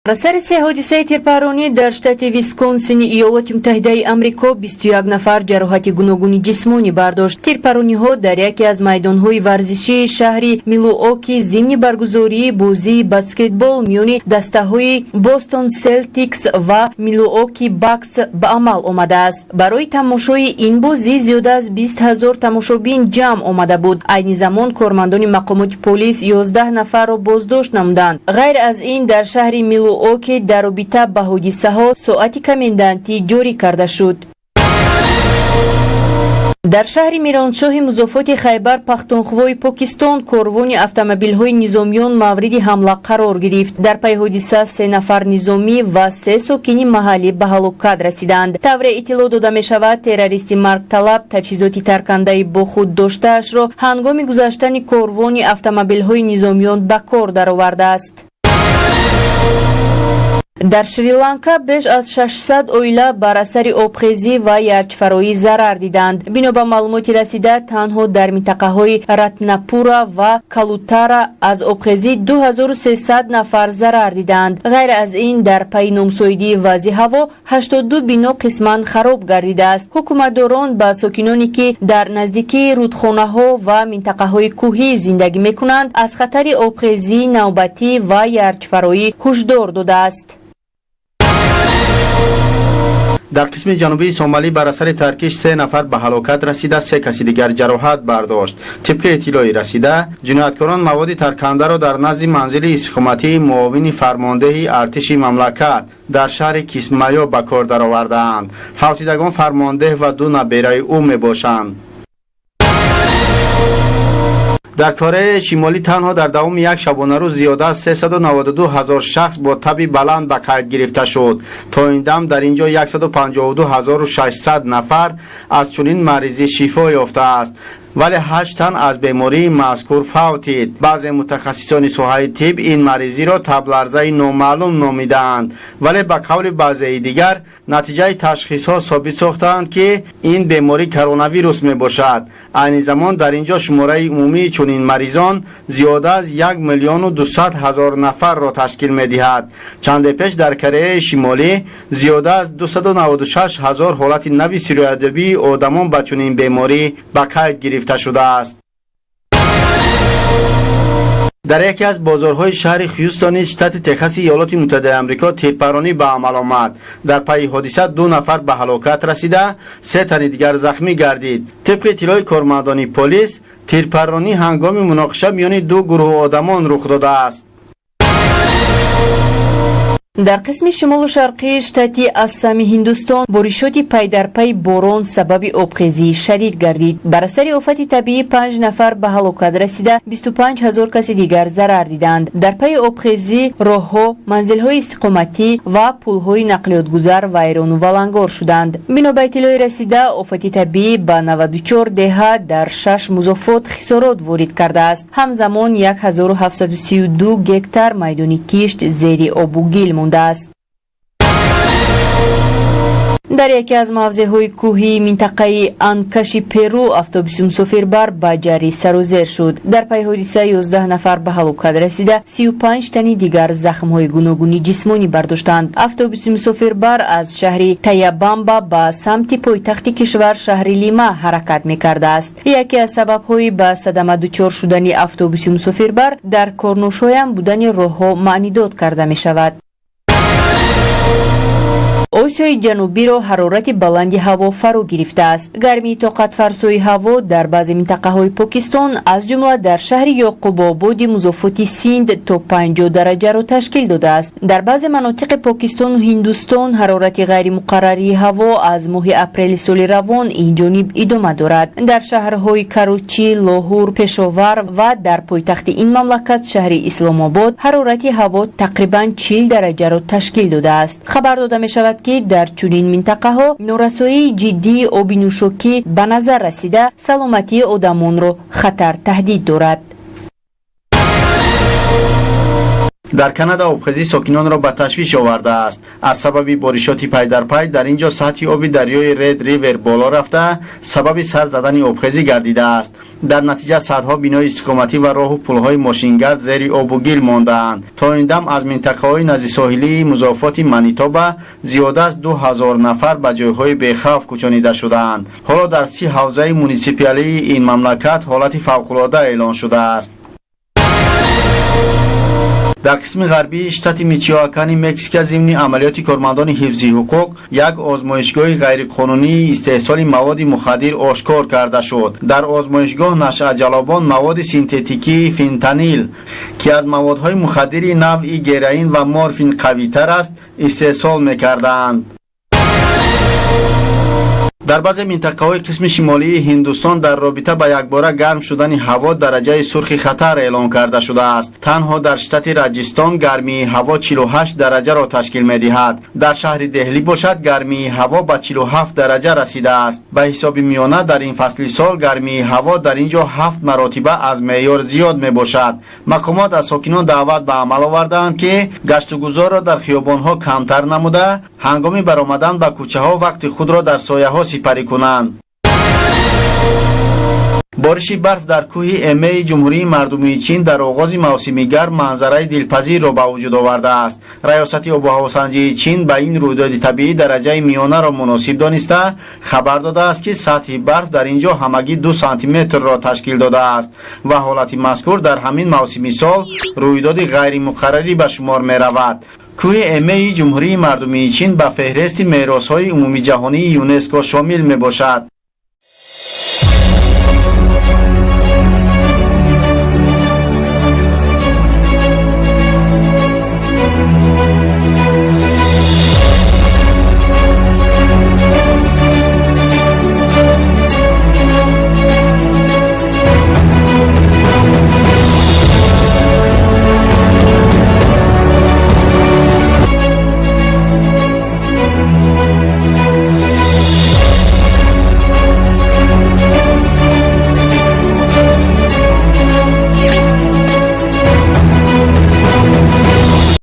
Бар асари се ҳодисаи тирпарронӣ дар штати Висконсини Иёлоти Муттаҳидаи Амрико 21 нафар ҷароҳати гуногуни ҷисмонӣ бардошт. Тирпаррониҳо дар яке аз майдонҳои варзишии шаҳри Милуоки зимни баргузории бозии баскетбол миёни дастаҳои Бостон Селтикс ва Милуоки Бакс ба амал омадааст. Барои тамошои ин бозӣ зиёда аз 20 000 тамошобин ҷамъ омада буд. Айни замон кормандони мақомоти полис 11 нафарро боздошт намуданд. Ғайр аз ин, дар шаҳри Милуоки дар робита ба ҳодисаҳо соати комендантӣ ҷорӣ карда шуд. Дар шаҳри Мироншоҳи музофоти Хайбар Пахтунхвои Покистон корвони автомобилҳои низомиён мавриди ҳамла қарор гирифт. Дар пайи ҳодиса се нафар низомӣ ва се сокини маҳаллӣ ба ҳалокат расиданд. Тавре иттилоъ дода мешавад, террористи маргталаб таҷҳизоти таркандаи бо худ доштаашро ҳангоми гузаштани корвони автомобилҳои низомиён ба кор даровардааст. Дар Шри-Ланка беш аз 600 оила бар асари обхезӣ ва ярчфароӣ зарар диданд. Бино ба маълумоти расида, танҳо дар минтақаҳои Ратнапура ва Калутара аз обхезӣ 2300 нафар зарар диданд. Ғайр аз ин, дар пайи номусоидии вазъи ҳаво 82 бино қисман хароб гардидааст. Ҳукуматдорон ба сокиноне, ки дар наздикии рудхонаҳо ва минтақаҳои кӯҳӣ зиндагӣ мекунанд, аз хатари обхезии навбатӣ ва ярчфароӣ ҳушдор додааст. Дар қисми ҷанубии Сомалӣ бар асари таркиш се нафар ба ҳалокат расида, се каси дигар ҷароҳат бардошт. Тибқи иттилои расида, ҷинояткорон маводи таркандаро дар назди манзили истиқоматии муовини фармондеҳи артиши мамлакат дар шаҳри Кисмайо ба кор даровардаанд. Фавтидагон фармондеҳ ва ду набераи ӯ мебошанд. Дар Кореяи Шимолӣ танҳо дар давоми як шабонарӯз зиёда аз 392 ҳазор шахс бо таби баланд ба қайд гирифта шуд. То ин дам дар ин ҷо 152 600 нафар аз чунин маризӣ шифо ёфтааст, вале ҳашт тан аз бемории мазкур фавтид. Баъзе мутахассисони соҳаи тиб ин маризиро табларзаи номаълум номидаанд, вале ба қавли баъзеи дигар натиҷаи ташхисҳо собит сохтаанд, ки ин беморӣ коронавирус мебошад. Айни замон дар ин ҷо шумораи умумии чунин маризон зиёда аз 1 200 000 нафарро ташкил медиҳад. Чанде пеш дар Кореяи Шимолӣ зиёда аз 296 ҳазор ҳолати нави сироятёбии одамон ба чунин беморӣ ба қайд гирифта шудааст. Дар яке аз бозорҳои шаҳри Хюстони штати Техаси Иёлоти Муттаҳидаи Амрико тирпарронӣ ба амал омад. Дар пайи ҳодиса ду нафар ба ҳалокат расида, се тани дигар захмӣ гардид. Тибқи иттилои кормандони полис, тирпарронӣ ҳангоми муноқиша миёни ду гурӯҳ одамон рух додааст. Дар қисми шимолу шарқии штати Ассами Ҳиндустон боришоти пайдарпайи борон сабаби обхезии шадид гардид. Бар асари офати табиӣ панҷ нафар ба ҳалокат расида, 25 ҳазор каси дигар зарар диданд. Дар пайи обхезӣ роҳҳо, манзилҳои истиқоматӣ ва пулҳои нақлиётгузар вайрону валангор шуданд. Бино ба иттилои расида, офати табиӣ ба 94 деҳа дар шаш музофот хисорот ворид кардааст. Ҳамзамон 1732 гектар майдони кишт зери обу гил мондааст. Дар яке аз мавзеъҳои кӯҳии минтақаи Анкаши Перу автобуси мусофирбар ба ҷарӣ сарозер шуд. Дар пайи ҳодиса 11 нафар ба ҳалокат расида, 35 тани дигар захмҳои гуногуни ҷисмонӣ бардоштанд. Автобуси мусофирбар аз шаҳри Таябамба ба самти пойтахти кишвар, шаҳри Лима, ҳаракат мекардааст. Яке аз сабабҳои ба садама дучор шудани автобуси мусофирбар дар корношоям будани роҳҳо маънидод карда мешавад. Осиёи Ҷанубиро ҳарорати баланди ҳаво фаро гирифтааст. Гармии тоқатфарсои ҳаво дар баъзе минтақаҳои Покистон, аз ҷумла дар шаҳри Ёқубободи музофоти Синд, то 50 дараҷаро ташкил додааст. Дар баъзе манотиқи Покистону Ҳиндустон ҳарорати ғайримуқаррарии ҳаво аз моҳи апрели соли равон инҷониб идома дорад. Дар шаҳрҳои Карочӣ, Лоҳур, Пешовар ва дар пойтахти ин мамлакат, шаҳри Исломобод, ҳарорати ҳаво тақрибан 40 дараҷаро ташкил додааст. Хабар дода мешавад, ки дар чунин минтақаҳо норасоии ҷиддии оби нӯшокӣ ба назар расида, саломатии одамонро хатар таҳдид дорад. Дар Канада обхезӣ сокинонро ба ташвиш овардааст. Аз сабаби боришоти пайдарпай дар ин ҷо сатҳи оби дарёи Ред Ривер боло рафта, сабаби сар задани обхезӣ гардидааст. Дар натиҷа садҳо бинои истиқоматӣ ва роҳу пулҳои мошингард зери обу гил мондаанд. То ин дам аз минтақаҳои наздисоҳилии музофоти Манитоба зиёда аз 2000 нафар ба ҷойҳои бехавф кӯчонида шудаанд. Ҳоло дар 30 ҳавзаи муниципиалии ин мамлакат ҳолати фавқулода эълон шудааст. Дар қисми ғарбии штати Мичиоакани Мексика зимни амалиёти кормандони ҳифзи ҳуқуқ як озмоишгоҳи ғайриқонунии истеҳсоли маводи мухаддир ошкор карда шуд. Дар озмоишгоҳ нашъаҷалобон маводи синтетикии фентанил, ки аз маводҳои мухаддири навъи героин ва морфин қавитар аст, истеҳсол мекардаанд. Дар баъзе минтақаҳои қисми шимолии Ҳиндустон дар робита ба якбора гарм шудани ҳаво дараҷаи сурхи хатар эълон карда шудааст. Танҳо дар штати Раҷистон гармии ҳаво 48 дараҷаро ташкил медиҳад. Дар шаҳри Деҳлӣ бошад, гармии ҳаво ба 47 дараҷа расидааст. Ба ҳисоби миёна дар ин фасли сол гармии ҳаво дар ин ҷо ҳафт маротиба аз меъёр зиёд мебошад. Мақомот аз сокинон даъват ба амал овардаанд, ки гаштугузорро дар хиёбонҳо камтар намуда, ҳангоми баромадан ба кӯчаҳо вақти худро дар сояҳо сипарӣ кунанд. Бориши барф дар кӯҳи Эмеи Ҷумҳурии Мардумии Чин дар оғози мавсими гарм манзараи дилпазирро ба вуҷуд овардааст. Раёсати обуҳавосанҷии Чин ба ин рӯйдоди табиӣ дараҷаи миёнаро муносиб дониста, хабар додааст, ки сатҳи барф дар ин ҷо ҳамагӣ 2 сантиметрро ташкил додааст ва ҳолати мазкур дар ҳамин мавсими сол рӯйдоди ғайримуқаррарӣ ба шумор меравад. Кӯҳи Эмеи Ҷумҳурии Мардумии Чин ба феҳристи меросҳои умумиҷаҳонии ЮНЕСКО шомил мебошад.